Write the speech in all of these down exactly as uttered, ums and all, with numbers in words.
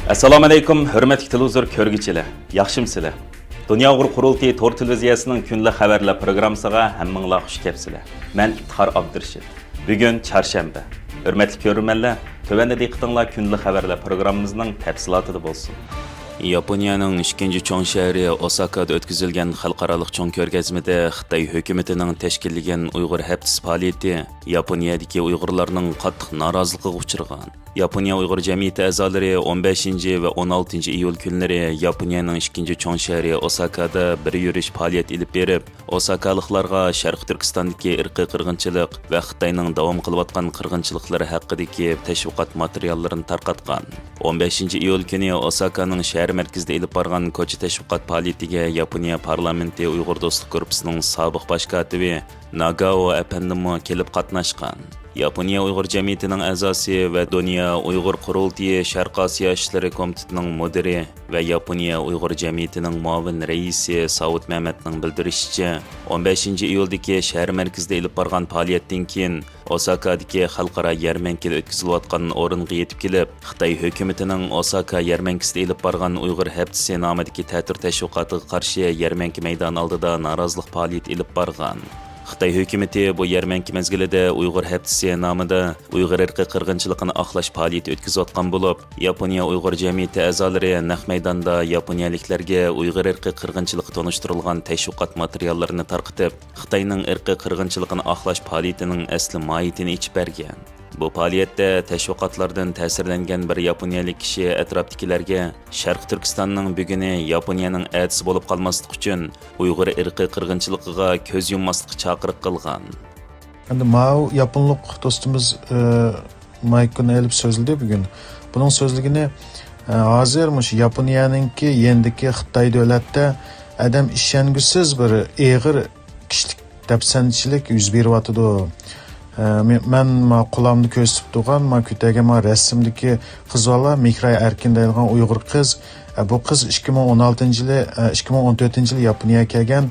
ئەسسالامۇ ئەلەيكۇم، ھۆرمەتلىك تېلېۋىزور كۆرگۈچىلەر، ياخشىمۇسىلەر؟ دۇنيا ئۇيغۇر قۇرۇلتىيى تور تېلېۋىزىيەسىنىڭ كۈندىلىك خەۋەرلەر پروگراممىسىغا ھەممىڭلار خۇش كەپسىلەر. مەن ئىپتىخار ئابدۇرېشىت. بۈگۈن چارشەنبە. ھۆرمەتلىك كۆرۈرمەنلەر، تۆۋەندە دىققىتىڭلار كۈندىلىك خەۋەرلەر پروگراممىمىزنىڭ تەپسىلاتىدا بولسۇن. ياپونىيەنىڭ ئىككىنچى چوڭ شەھىرى ئوساكادا ئۆتكۈزۈلگەن خەلقئارالىق چوڭ كۆرگەزمىدە خىتاي ھۆكۈمىتىنىڭ تەشكىللىگەن ئۇيغۇر ھەپتىسى پائالىيىتى ياپونىيەدىكى ئۇيغۇرلارنىڭ قاتتىق نارازىلىقىغا ئۇچرىغان. ياپونىيە ئۇيغۇر جەمئىيىتى ئەزالىرى ئون بەشىنچى ۋە ئون ئالتىنچى ئىيۇل كۈنلىرى ياپونىيەنىڭ ئىككىنچى چوڭ شەھىرى ئوساكادا بىر يۈرۈش پائالىيەت ئېلىپ بېرىپ، ئوساكالىقلارغا شەرقىي تۈركىستاندىكى ئىرقىي قىرغىنچىلىق ۋە خىتاينىڭ داۋام قىلىۋاتقان قىرغىنچىلىقلىرى ھەققىدىكى تەشۋىقات ماتېرىياللىرىنى تارقاتقان. ئون بەشىنچى ئىيۇل كۈنى ئوساكانىڭ شەھەر مەركىزىدە ئېلىپ بارغان كوچا تەشۋىقات پائالىيىتىگە ياپونىيە پارلامېنتى ئۇيغۇر دوستلۇق گۇرۇپپىسىنىڭ سابىق باش كاتىپى ناگاۋو ئەپەندىمۇ كېلىپ قاتناشقان. ياپونىيە ئۇيغۇر جەمئىيىتىنىڭ ئەزاسى ۋە دۇنيا ئۇيغۇر قۇرۇلتىيى شەرقىي ئاسىيا ئىشلىرى كومىتېتىنىڭ مۇدىرى ۋە ياپونىيە ئۇيغۇر جەمئىيىتىنىڭ مۇئاۋىن رەئىسى ساۋۇت مەمەتنىڭ بىلدۈرۈشىچە، ئون بەشىنچى ئىيۇلدىكى شەھەر مەركىزىدە ئېلىپ بارغان پائالىيەتتىن كېيىن، ئوساكادىكى خەلقئارا يەرمەنكىدە ئۆتكۈزۈلۈۋاتقان ئورۇنغا يېتىپ كېلىپ، خىتاي ھۆكۈمىتىنىڭ ئوساكا يەرمەنكىسىدە ئېلىپ بارغان ئۇيغۇر ھەپتىسى نامىدىكى تەتۈر تەشۋىقاتىغا قارشى يەرمەنكە مەيدانى ئالدىدا نارازىلىق پائالىيىتى ئېلىپ بارغان. خىتاي ھۆكۈمىتى بۇ يەرمەنكە مەزگىلىدە ئۇيغۇر ھەپتىسى نامىدا ئۇيغۇر ئىرقىي قىرغىنچىلىقىنى ئاقلاش پائالىيىتى ئۆتكۈزۈۋاتقان بولۇپ، ياپونىيە ئۇيغۇر جەمئىيىتى ئەزالىرى نەق مەيداندا ياپونىيەلىكلەرگە ئۇيغۇر ئىرقىي قىرغىنچىلىقى تونۇشتۇرۇلغان تەشۋىقات ماتېرىياللىرىنى تارقىتىپ، خىتاينىڭ ئىرقىي قىرغىنچىلىقىنى ئاقلاش پائالىيىتىنىڭ ئەسلى ماھىيىتىنى ئېچىپ بەرگەن. بۇ پائالىيەتتە تەشۋىقاتلاردىن تەسىرلەنگەن بىر ياپونىيەلىك كىشى ئەتراپتىكىلەرگە شەرقىي تۈركىستاننىڭ بۈگۈنى ياپونىيەنىڭ ئەتىسى بولۇپ قالماسلىقى ئۈچۈن ئۇيغۇر ئىرقىي قىرغىنچىلىقىغا كۆز يۇمماسلىققا چاقىرىق قىلغان. ئەمدى ماۋۇ ياپونلۇق دوستىمىز، ئى، مايكنى ئېلىپ سۆزلىدى بۈگۈن. بۇنىڭ سۆزلىگىنى، ئى، ھازىر مۇشۇ ياپونىيەنىڭكى يېنىدىكى خىتاي دۆلەتتە ئادەم ئىشەنگۈسىز بىر ئېغىر كىشىلىك دەپسەندىچىلىك يۈز بېرىۋاتىدۇ. ئە، مې-، مەن ما قولۇمدا كۆرسىتىپ تۇرغان، ما كۆتەرگەن ما رەسىمدىكى قىز بالا مېھراي ئەركىن دەيدىغان ئۇيغۇر قىز. ئە، بۇ قىز ئىككى مىڭ ئون ئالتىنچى يىلى، ئە، ئىككى مىڭ ئون تۆتىنچى يىلى ياپونىيەگە كەلگەن.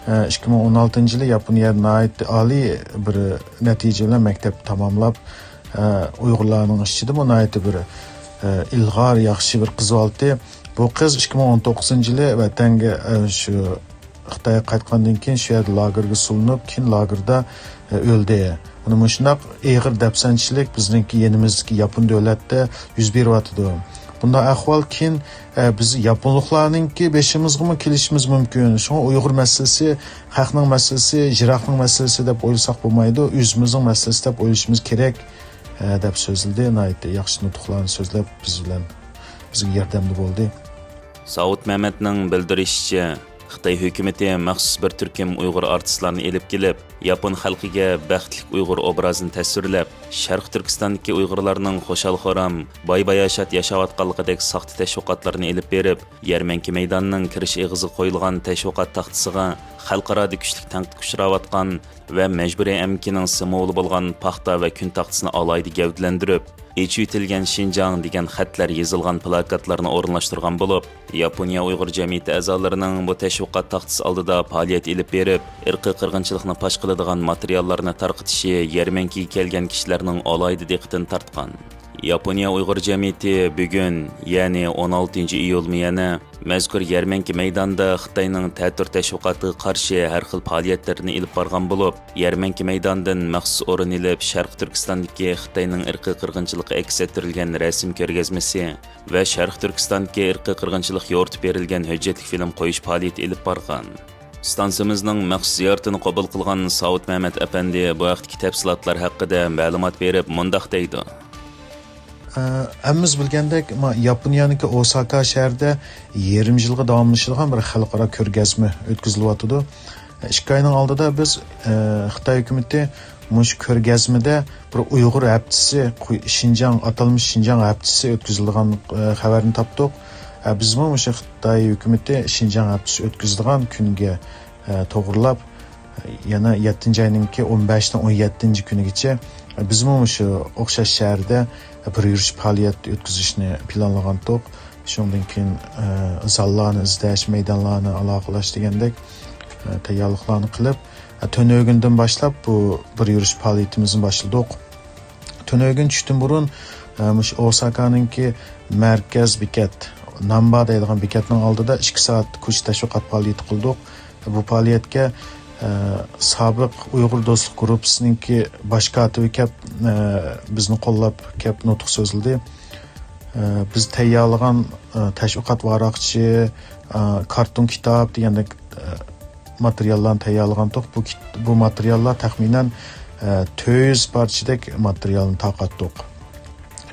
ئە، ئىككى مىڭ ئون ئالتىنچى يىلى ياپونىيەدە ناھايىتى ئالىي بىر نەتىجە بىلەن مەكتەپ تاماملاپ، ئە، ئۇيغۇرلارنىڭ ئىچىدىمۇ ناھايىتى بىر، ئە، ئىلغار، ياخشى بىر قىز بالىتى. بۇ قىز ئىككى مىڭ ئون توققۇزىنچى يىلى ۋەتەنگە، ئە، شۇ خىتايغا قايتقاندىن كېيىن شۇ يەردە لاگېرغا سولىنىپ، كېيىن لاگېردا، ئە، ئۆلدى. مانا مۇشۇنداق ئېغىر دەپسەندىچىلىك بىزنىڭكى يېنىمىزدىكى ياپون دۆلەتتە يۈز بېرىۋاتىدۇ. بۇنداق ئەھۋال كېيىن، ئە، بىز ياپونلۇقلارنىڭكى بېشىمىزغىمۇ كېلىشىمىز مۇمكىن. شۇڭا ئۇيغۇر مەسىلىسى خەقنىڭ مەسىلىسى، يىراقنىڭ مەسىلىسى دەپ ئويلىساق بولمايدۇ، ئۆزىمىزنىڭ مەسىلىسى دەپ ئويلىشىمىز كېرەك، ئە، دەپ سۆزلىدى. ناھايىتى ياخشى نۇتۇقلارنى سۆزلەپ، بىز بىلەن، بىزگە ياردەمدە بولدى. ساۋۇت مەمەتنىڭ بىلدۈرۈشىچە، خىتاي ھۆكۈمىتى مەخسۇس بىر تۈركۈم ئۇيغۇر ئارتىسلارنى ئېلىپ كېلىپ، ياپون خەلقىگە بەختلىك ئۇيغۇر ئوبرازىنى تەسۋىرلەپ، شەرقىي تۈركىستاندىكى ئۇيغۇرلارنىڭ خۇشال-خۇرام، باي-باياشات ياشاۋاتقانلىقىدەك ساختا تەشۋىقاتلارنى ئېلىپ بېرىپ، يەرمەنكە مەيدانىنىڭ كىرىش ئېغىزىغا قويۇلغان تەشۋىقات تاختىسىغا خەلقئارادا كۈچلۈك تەنقىدكە ئۇچراۋاتقان ۋە مەجبۇرىي ئەمگىكىنىڭ سىمۋولى بولغان پاختا ۋە كۈن تاختىسىنى ئالاھىدە گەۋدىلەندۈرۈپ، ئېچىۋېتىلگەن شىنجاڭ دېگەن خەتلەر يېزىلغان پلاكاتلارنى ئورۇنلاشتۇرغان بولۇپ، ياپونىيە ئۇيغۇر جەمئىيىتى ئەزالىرىنىڭ بۇ تەشۋىقات تاختىسى ئالدىدا پائالىيەت ئېلىپ بېرىپ، ئىرقىي قىرغىنچىلىقنى پاش قىلىدىغان ماتېرىياللارنى تارقىتىشى يەرمەنكىگە كەلگەن كىشىلەرنىڭ ئالاھىدە دىققىتىنى تارتقان. ياپونىيە ئۇيغۇر جەمئىيىتى بۈگۈن، يەنى ئون ئالتىنچى ئىيۇلمۇ يەنە مەزكۇر يەرمەنكە مەيدانىدا خىتاينىڭ تەتۈر تەشۋىقاتىغا قارشى ھەر خىل پائالىيەتلىرىنى ئېلىپ بارغان بولۇپ، يەرمەنكە مەيدانىدىن مەخسۇس ئورۇن ئېلىپ، شەرقىي تۈركىستاندىكى خىتاينىڭ ئىرقىي قىرغىنچىلىقى ئەكس ئەتتۈرۈلگەن رەسىم كۆرگەزمىسى ۋە شەرقىي تۈركىستاندىكى ئىرقىي قىرغىنچىلىق يورۇتۇپ بېرىلگەن ھۆججەتلىك فىلىم قويۇش پائالىيىتى ئېلىپ بارغان. ئىستانسىمىزنىڭ مەخسۇس زىيارىتىنى قوبۇل قىلغان ساۋۇت مەمەت ئەپەندى بۇ ھەقتىكى تەپسىلاتلار ھەققىدە مەلۇمات بېرىپ مۇنداق دەيدۇ. ئە، ھەممىمىز بىلگەندەك، ما-، ياپونىيەنىڭكى ئوساكا شەھىرىدە يېرىم يىلغا داۋاملىشىدىغان بىر خەلقئارا كۆرگەزمە ئۆتكۈزۈلۈۋاتىدۇ. ئىككى ئاينىڭ ئالدىدا بىز، ئە، خىتاي ھۆكۈمىتى مۇشۇ كۆرگەزمىدە بىر ئۇيغۇر ھەپتىسى، قۇي-، شىنجاڭ، ئاتالمىش شىنجاڭ ھەپتىسى ئۆتكۈزۈلىدىغان، ئە، خەۋەرنى تاپتۇق. ئە، بىزمۇ مۇشۇ خىتاي ھۆكۈمىتى شىنجاڭ ھەپتىسى ئۆتكۈزىدىغان كۈنگە، ئە، توغرىلاپ، يەنە يەتتىنچى ئاينىڭكى ئون بەشتىن ئون يەتتىنچى كۈنىگىچە بىزمۇ مۇشۇ ئوخشاش شەھەردە بىر يۈرۈش پائالىيەت ئۆتكۈزۈشنى پىلانلىغانتۇق. شۇنىڭدىن كېيىن، ئە، زاللارنى ئىزدەش، مەيدانلارنى ئالاقىلەش دېگەندەك، ئە، تەييارلىقلارنى قىلىپ، ئە، تۈنۈگۈندىن باشلاپ بۇ بىر يۈرۈش پائالىيىتىمىزنى باشلىدۇق. تۈنۈگۈن چۈشتىن بۇرۇن ئە، مۇشۇ ئوساكانىڭكى مەركەز بېكەت، نامبا دەيدىغان بېكەتنىڭ ئالدىدا ئىككى سائەت كوچا تەشۋىقات پائالىيىتى قىلدۇق. بۇ پائالىيەتكە، ئە، سابىق ئۇيغۇر دوستلۇق گۇرۇپپىسىنىڭكى باش كاتىپى كەپ، ئە، بىزنى قوللاپ كەپ نۇتۇق سۆزلىدى. ئە، بىز تەييارلىغان، ئە، تەشۋىقات ۋاراقچە، ئە، كارتون كىتاب دېگەندەك، ئە، ماتېرىياللارنى تەييارلىغانتۇق. بۇ كىت-، بۇ ماتېرىياللار تەخمىنەن، ئە، تۆت يۈز پارچىدەك ماتېرىيالنى تارقاتتۇق.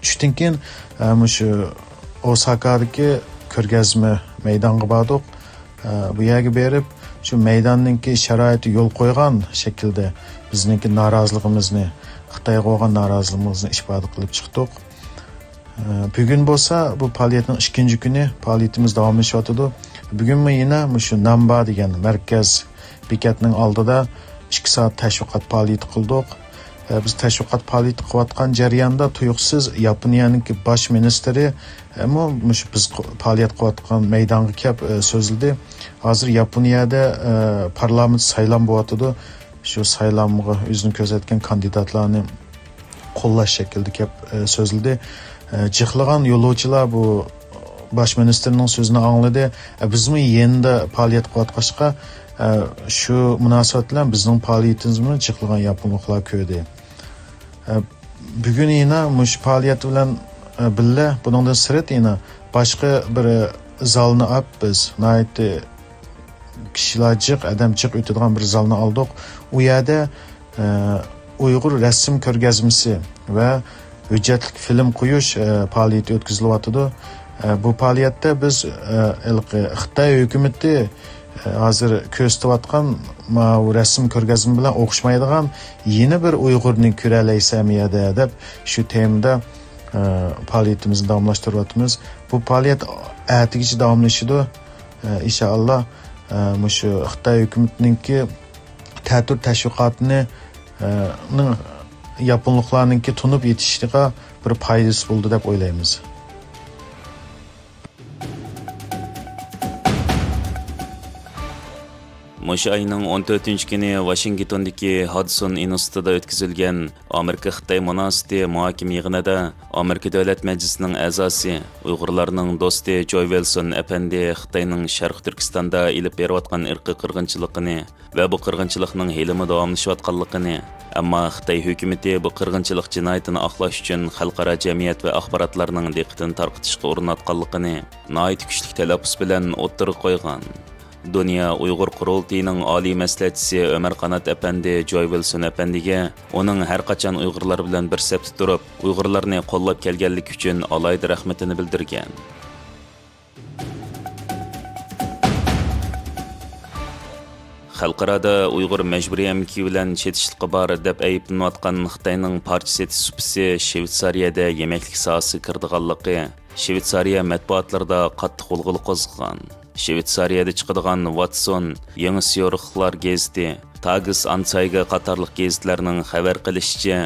چۈشتىن كېيىن، ئە، مۇشۇ ئوساكادىكى كۆرگەزمە مەيدانغا باردۇق. ئە، بۇ يەرگە بېرىپ، شۇ مەيداننىڭكى شارائىتى يول قويغان شەكىلدە بىزنىڭكى نارازىلىقىمىزنى، خىتايغا بولغان نارازىلىقىمىزنى ئىپادە قىلىپ چىقتۇق. ئە، بۈگۈن بولسا بۇ پائالىيەتنىڭ ئىككىنچى كۈنى، پائالىيىتىمىز داۋاملىشىۋاتىدۇ. بۈگۈنمۇ يەنە مۇشۇ نامبا دېگەن مەركەز بېكەتنىڭ ئالدىدا ئىككى سائەت تەشۋىقات پائالىيىتى قىلدۇق. ئە، بىز تەشۋىقات پائالىيىتى قىلىۋاتقان جەرياندا تۇيۇقسىز ياپونىيەنىڭكى باش مىنىستىرى، ئەمما مۇشۇ بىز قو-، پائالىيەت قىلىۋاتقان مەيدانغا كەپ، ئە، سۆزلىدى. ھازىر ياپونىيەدە، ئە، پارلامېنت سايلام بولۇۋاتىدۇ. شۇ سايلامغا ئۆزىنى كۆرسەتكەن كاندىداتلارنى قوللاش شەكلىدە كەپ، ئە، سۆزلىدى. ئە، جىقلىغان يولۇچىلار بۇ باش مىنىستىرنىڭ سۆزىنى ئاڭلىدى. ئە، بىزمۇ يېنىدا پائالىيەت قىلىۋاتقاچقا، ئە، شۇ مۇناسىۋەت بىلەن بىزنىڭ پائالىيىتىمىزمۇ جىقلىغان ياپونلۇقلار كۆردى. ئە، بۈگۈن يەنە مۇشۇ پائالىيەت بىلەن، ئە، بىللە، بۇنىڭدىن سىرت يەنە باشقا بىر، ئە، زالنى ئاپ بىز ناھايىتى كىشىلەر جىق، ئادەم جىق ئۆتىدىغان بىر زالنى ئالدۇق. ئۇ يەردە، ئە، ئۇيغۇر رەسىم كۆرگەزمىسى ۋە ھۆججەتلىك فىلىم قويۇش، ئە، پائالىيىتى ئۆتكۈزۈلۈۋاتىدۇ. ئە، بۇ پائالىيەتتە بىز، ئە، ھېلىقى خىتاي ھۆكۈمىتى، ئە، ھازىر كۆرسىتىۋاتقان ماۋۇ رەسىم كۆرگەزمە بىلەن ئوخشىمايدىغان يەنە بىر ئۇيغۇرنى كۆرەلەيسەن يەردە دەپ شۇ تېمىدا، ئە، پائالىيىتىمىزنى داۋاملاشتۇرۇۋاتىمىز. بۇ پائالىيەت ئەتىگىچە داۋاملىشىدۇ. ئە، ئىنشائاللا، ئە، مۇشۇ خىتاي ھۆكۈمىتىنىڭكى تەتۈر تەشۋىقاتىنى، ئە، نىڭ ياپونلۇقلارنىڭكى تونۇپ يېتىشىغا بىر پايدىسى بولىدۇ دەپ ئويلايمىز. مۇشۇ ئاينىڭ ئون تۆتىنچى كۈنى ۋاشىنگتوندىكى ھادسون ئىنستىتۇتىدا ئۆتكۈزۈلگەن ئامېرىكا-خىتاي مۇناسىۋىتى مۇھاكىمە يىغىنىدا ئامېرىكا دۆلەت مەجلىسىنىڭ ئەزاسى، ئۇيغۇرلارنىڭ دوستى جوي ۋىلسون ئەپەندى خىتاينىڭ شەرقىي تۈركىستاندا ئېلىپ بېرىۋاتقان ئىرقىي قىرغىنچىلىقىنى ۋە بۇ قىرغىنچىلىقنىڭ ھېلىمۇ داۋاملىشىۋاتقانلىقىنى، ئەمما خىتاي ھۆكۈمىتى بۇ قىرغىنچىلىق جىنايىتىنى ئاقلاش ئۈچۈن خەلقئارا جەمئىيەت ۋە ئاخباراتلارنىڭ دىققىتىنى تارقىتىشقا ئۇرۇنۇۋاتقانلىقىنى ناھايىتى كۈچلۈك تەلەپپۇز بىلەن ئوتتۇرىغا قويغان. دۇنيا ئۇيغۇر قۇرۇلتىيىنىڭ ئالىي مەسلىھەتچىسى ئۆمەر قانات ئەپەندى جوي ۋىلسون ئەپەندىگە ئۇنىڭ ھەر قاچان ئۇيغۇرلار بىلەن بىر سەپتە تۇرۇپ، ئۇيغۇرلارنى قوللاپ كەلگەنلىكى ئۈچۈن ئالاھىدە رەھمىتىنى بىلدۈرگەن. خەلقئارادا ئۇيغۇر مەجبۇرىي ئەمگىكى بىلەن چېتىشلىقى بار دەپ ئەيىبلىنىۋاتقان خىتاينىڭ پارچە سېتىش سۇپىسى شىۋېتسارىيەدە يېمەكلىك ساھەسىگە كىرىدىغانلىقى شىۋېتسارىيە مەتبۇئاتلىرىدا قاتتىق غۇلغۇلا قوزغىغان. شىۋېتسارىيەدە چىقىدىغان ۋاتسون، يېڭى سىيورۇخلار گېزىتى، تاگېس ئانتسايگې قاتارلىق گېزىتلەرنىڭ خەۋەر قىلىشىچە،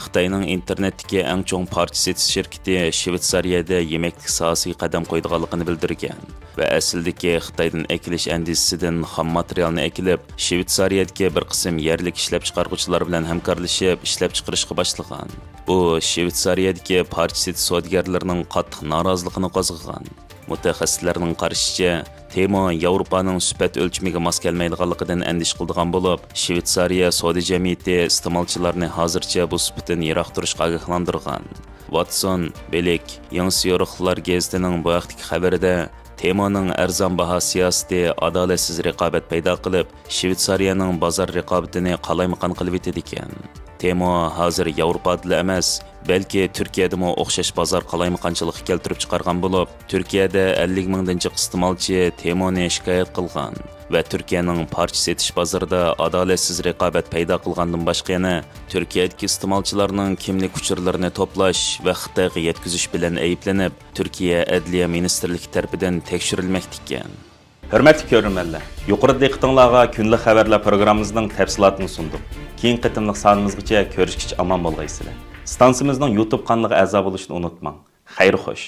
خىتاينىڭ ئىنتېرنېتتىكى ئەڭ چوڭ پارچە سېتىش شىركىتى شىۋېتسارىيەدە يېمەكلىك ساھەسىگە قەدەم قويىدىغانلىقىنى بىلدۈرگەن ۋە ئەسلىدىكى خىتايدىن ئەكېلىش ئەندىزىسىدىن خام ماتېرىيالنى ئەكېلىپ، شىۋېتسارىيەدىكى بىر قىسىم يەرلىك ئىشلەپچىقارغۇچىلار بىلەن ھەمكارلىشىپ ئىشلەپچىقىرىشقا باشلىغان. بۇ شىۋېتسارىيەدىكى پارچە سېتىش سودىگەرلىرىنىڭ قاتتىق نارازىلىقىنى قوزغىغان. مۇتەخەسسىسلەرنىڭ قارىشىچە، تېمو ياۋروپانىڭ سۈپەت ئۆلچىمىگە ماس كەلمەيدىغانلىقىدىن ئەندىشە قىلىدىغان بولۇپ، شىۋېتسارىيە سودا جەمئىيىتى ئىستېمالچىلارنى ھازىرچە بۇ سۈپىتىدىن يىراق تۇرۇشقا ئاگاھلاندۇرغان. ۋاتسون، بىلىك، يېڭى سىيورۇخلار گېزىتىنىڭ بۇ ھەقتىكى خەۋىرىدە، تېمونىڭ ئەرزان باھا سىياسىتى ئادالەتسىز رىقابەت پەيدا قىلىپ، شىۋېتسارىيەنىڭ بازار رىقابىتىنى قالايمىقان قىلىۋېتىدىكەن. تېمو ھازىر ياۋروپادىلا ئەمەس، بەلكى تۈركىيەدىمۇ ئوخشاش بازار قالايمىقانچىلىقى كەلتۈرۈپ چىقارغان بولۇپ، تۈركىيەدە ئەللىك مىڭدىن جىق ئىستېمالچى تېمونى شىكايەت قىلغان ۋە تۈركىيەنىڭ پارچە سېتىش بازىرىدا ئادالەتسىز رىقابەت پەيدا قىلغاندىن باشقا يەنە تۈركىيەدىكى ئىستېمالچىلارنىڭ كىملىك ئۇچۇرلىرىنى توپلاش ۋە خىتايغا يەتكۈزۈش بىلەن ئەيىبلىنىپ، تۈركىيە ئەدلىيە مىنىستىرلىكى تەرىپىدىن تەكشۈرۈلمەكتە ئىكەن. ھۆرمەتلىك كۆرۈرمەنلەر، يۇقىرىدا دىققىتىڭلارغا كۈندىلىك خەۋەرلەر پروگراممىمىزنىڭ تەپسىلاتىنى سۇندۇق. كېيىنكى قېتىملىق سانىمىزغىچە كۆرۈشكىچە ئامان بولغايسىلەر. ئىستانسىمىزنىڭ يۇتۇب قانىلىغا ئەزا بولۇشنى ئۇنتۇماڭ. خەير خوش.